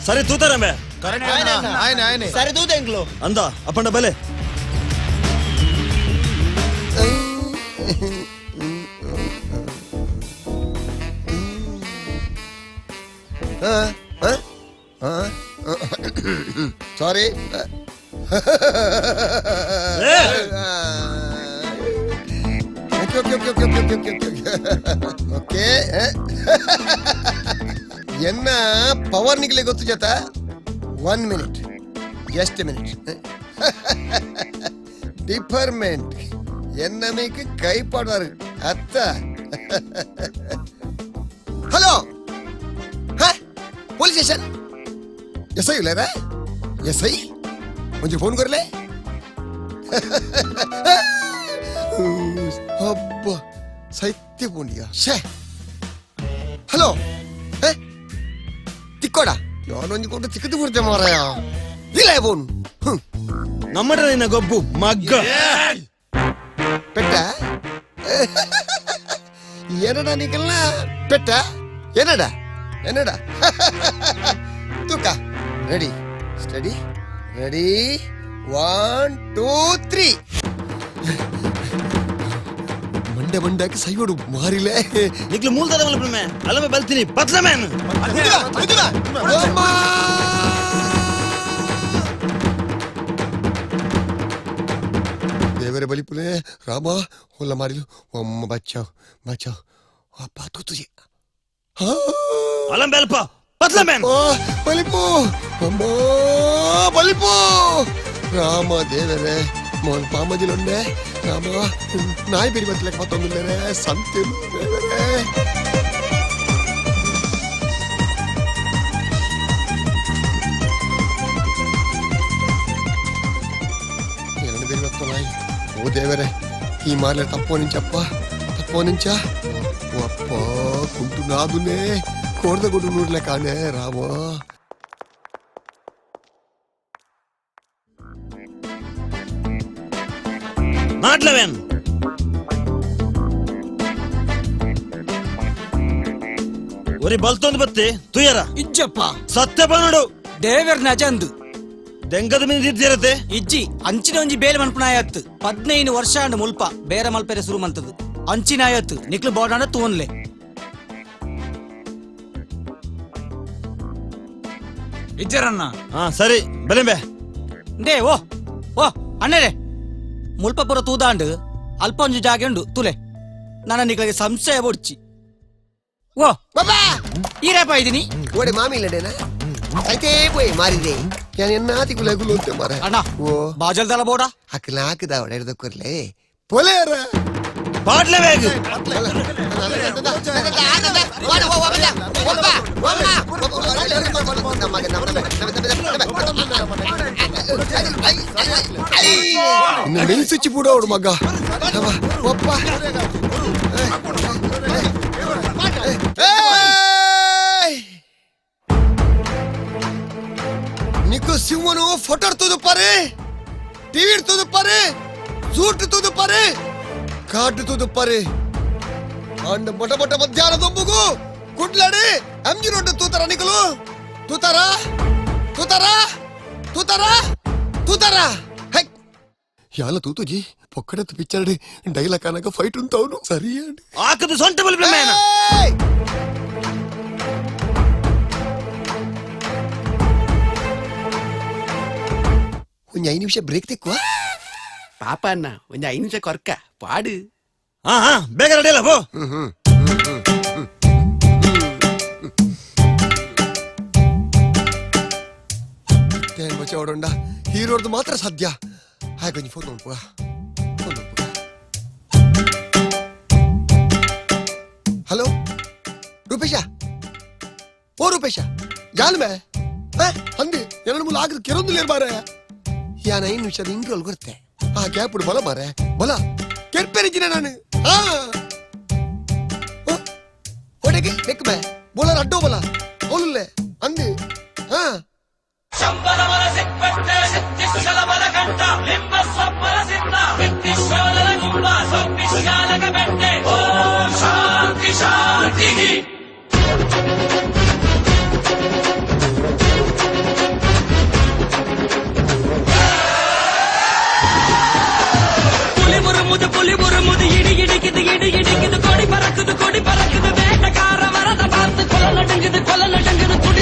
ಸರಿ ತೂತಾರಮೆ. ಸರಿ ತೂತೆಂಕ್ಲು. ಅಂದ ಅಪ್ಪಂಡ ಬಲೆ. ಸಾರಿ. ಏ! Okay okay okay okay okay okay okay okay. ಎನ್ನ ಪವರ್ ನಿಗ್ಲೆ ಗೊತ್ತು ಜತ. 1 minute, just minute. Department ಎನ್ನ ಮೇಕ್ ಕೈ ಪಾಡ್ವಾರು ಅತ್ತ. ಹಲೋ, ಹಾ ಪೊಲೀಸ್ ಸ್ಟೇಷನ್ ಎಸ್ I ಉಲ್ಲೇರ? ಎಸ್ I ಒಂಚೂರು ಫೋನ್ ಕೊರ್ಲೆ. ಅಬ್ಬ ಸೈತ್ಯ ಪೂಂಡಿಯ ಶೇ. ಹಲೋ, ತಿಕ್ಕೋಡ ಯಾನೊಂಜಿ ಕೊಟ್ಟು ತಿಕ್ಕದು ಬಿಡ್ತೆ ಮಾರಾಯ. ಇಲ್ಲ ಫೋನ್. ನಮ್ಮಟ ನಿನ್ನ ಗೊಬ್ಬು ಮಗ್ಗ. ಪೆಟ್ಟ ಏನಡ ನಿಕಲ್ನ ಪೆಟ್ಟ ಏನಡ ಏನಡ ತೂಕ. Ready study ready 1 2 3. ಮಂಡೆ ಮಂಡ್ಯಾಕಿ ಸೈಯೋಡು ಮಾರಿಲೆ. ನಿಕ್ಲು ಮೂಲ್ದಾದ ಮಲ್ಪುಮೆ ಅಲ್ಲಮೆ ಬಲ್ತೀನಿ ಬತ್ಲಮೇನ್. ದೇವರೇ ಬಲಿಪುಲೆ ರಾಮ ಹೊಲ್ಲ ಮಾರಿಲು ಒಮ್ಮ ಬಚ್ಚಾವ್ ಬಚ್ಚಾವ್ ಅಪ್ಪ ತೂತುಜಿ. ಅಲಂ ಬೆಲ್ಪ ಬತ್ಲಮೇನ್. ಬಲಿಪು ಅಮ್ಮ ಬಲಿಪು ರಾಮ ದೇವರೇ ಮೋನ್ ಪಾಮಜಿಲೊಂಡೆ ರಾಮ ನಾಯಿ ಬೆರಿ ಬತ್ತಲೆಕ್ಕ ಮತ್ತೊಂದಿಲ್ಲೇನೆ ಸಂತಿಲು ದೇವರೇ. ಎರಡು ಬೇರೆ ಬತ್ತ ನಾಯಿ. ಓ ದೇವರೇ, ಈ ಮಾರ್ಲೆ ತಪ್ಪೋ ನಿಂಚಪ್ಪ ತಪ್ಪೋ ನಿಂಚ. ಓ ಅಪ್ಪ ಕುಂಟು ನಾದುನೇ ಕೋರ್ದ ಗುಡ್ಡು ನೂರ್ಲೆ ಕಾಣೆ ರಾಮ. ನಾಟ್ಲವೇನ್. ಒರಿ ಬಲ್ತೊಂದು ಬತ್ತಿ ತುಯರ. ಇಜ್ಜಪ್ಪ. ಸತ್ಯ ಬನ್ನಡು. ದೇವರ್ ನಜಂದು. ದೆಂಗದ ಮಿಂದಿದ್ದೀರತೆ. ಇಜ್ಜಿ ಅಂಚಿನ ಒಂಜಿ ಬೇಲೆ ಮನ್ಪುನಾಯತ್ತು 15 ವರ್ಷ ಅಂಡ್ ಮುಲ್ಪ ಬೇರೆ ಮಲ್ಪೆರೆ ಶುರು ಮಂತದು ಅಂಚಿನಾಯತ್ತು ನಿಕ್ಲು ಬೋಡಾಂಡ ತೂನ್ಲೆ. ಇಜ್ಜರಣ್ಣ. ಹಾ ಸರಿ ಬಲೆಂಬೆ. They ಓ ಓ ಅಣ್ಣರೇ ಮುಲ್ಪ ಪೂರ ತೂದಾಂಡು ಅಲ್ಪ ಒಂಜಿ ಜಾಗೆ ಉಂಡು ತುಲೆ ನನ್ನ ನಿಕ್ಲಿಗೆ ಸಂಶಯ ಬೊಡ್ಚಿ. ಓ ಬಾಬಾ ಈರಪ್ಪ ಇದೀನಿ. ಓಡೆ ಮಾಮಿ ಇಲ್ಲಡೇನ ಐತೇ ಪೋಯ್ ಮಾರಿದೆ ഞാൻ എന്നാ ಗುಲು ಅಂತ ಮಾರ. ಅಣ್ಣ ಓ ಬಾಜಲ್ದಲ ಬೋಡ. ಅಕ್ಕಲ ಹಾಕದ ಒಡೆ ಕೊರ್ಲೆ ಪೊಲೇರ. ಪಾಟ್ಲೆ ಬೇಗ. ಇನ್ನು ಮೇನ್ ಸ್ವಿಚ್ ಬಿಡು ಅವಳು ಮಗ ಒಪ್ಪ. ನಿಕ್ಕು ಸಿಂಹನು ಫೋಟೋ ತೂದುಪ್ಪಾರೆ, ಟಿವಿ ತೂದುಪ್ಪಾರೆ, ಸೂಟ್ ತೂದುಪ್ಪಾರೆ, ಕಾಟು ತೂದುಪ್ಪಾರೆ. ಅಂಡ್ ಮೊಟ ಮೊಟ ಮಧ್ಯಾಹ್ನ ದೊಂಬುಗು ಕುಡ್ಲಾಡಿ ಎಂಜಿ ರೋಡ್ ತೂತಾರ ನಿಕಲು? ತೂತಾರ ತೂತಾರ ತೂತಾರ ತೂತಾರ ಹೈ ಯಾಲ ತೂತುಜಿ ಪೊಕ್ಕಡತ್ತು ಪಿಕ್ಚರ್ ಡೈಲಾಗ್ ಅನಕ ಫೈಟ್ ಉಂಟವನು ಸರಿ. ಆಕದು ಸೊಂಟ ಬಲ್ಪೆ. ಒಂಜಿ 5 ನಿಮಿಷ ಬ್ರೇಕ್ ತೆಕ್ಕುವ. ಪಾಪ ಅಣ್ಣ ಒಂಜಿ 5 ನಿಮಿಷ ಕೊರ್ಕ ಪಾಡು. ಹಾ ಹಾ ಬೇಗ ರೆಡಿ ಅಲ್ಲ ಪೋ. ಬಚ್ಚ ಓಡೋಂಡ ಹೀರೋರ್ದು ಮಾತ್ರ ಸಾಧ್ಯ. ಹಾಗೆ ಒಂಜಿ ಫೋನ್ ನೋಡ್ಪುಗ ಫೋನ್ ನೋಡ್ಪುಗ. ಹಲೋ ರೂಪೇಶ, ಓ ರೂಪೇಶ ಜಾನ್ ಮೇ ಅಂದಿ ಎರಡು ಮೂಲ ಆಗದು ಕೆರೊಂದು ಬಾರೆ. ಯಾನ್ 5 ನಿಮಿಷದ ಇಂಟ್ರೋಲ್ ಕೊರ್ತೆ. ಆ ಗ್ಯಾಪ್ ಬಲ ಮಾರೆ ಬಲ ಕೆರ್ಪೆರಿಜಿನ ನಾನು. ಹಾ ಒಡೆಗೆ ಬೆಕ್ ಬೇ ಬೋಲರ್ ಅಡ್ಡೋ ಬಲ ಅವನುಲ್ಲೆ ಅಂದಿ. ಹಾ ಶಾಂತಿ ಶಾಂತಿ. புலி உருமுது, இடி இடிக்குது, இடி இடிக்குது, கொடி பறக்குது, கொடி பறக்குது, வேட்டக்கார வரத பார்த்து கொலை நடுங்குது, கொலை நடுங்குது.